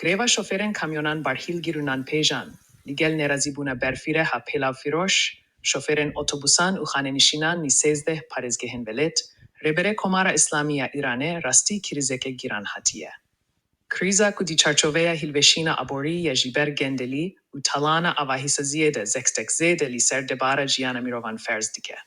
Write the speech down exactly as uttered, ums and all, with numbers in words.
Greva şofêrên kamyonan barhîlgîr û nanpêjan, li gel nerazîbûna berfî re ha pêlavfiroş, şofêrên otobusan û xanenişînan li sêzdeh parêzgehên welêt, Rêberê Komara Îslamî ya Îranê rastî krîzeke giran hatiye. Krîza ku di çarçoveya hilweşîna aborî ya ji ber gendelî û talana avahîsaziyê de zekstek zêde li ser debara jiyana mirovan ferz dike.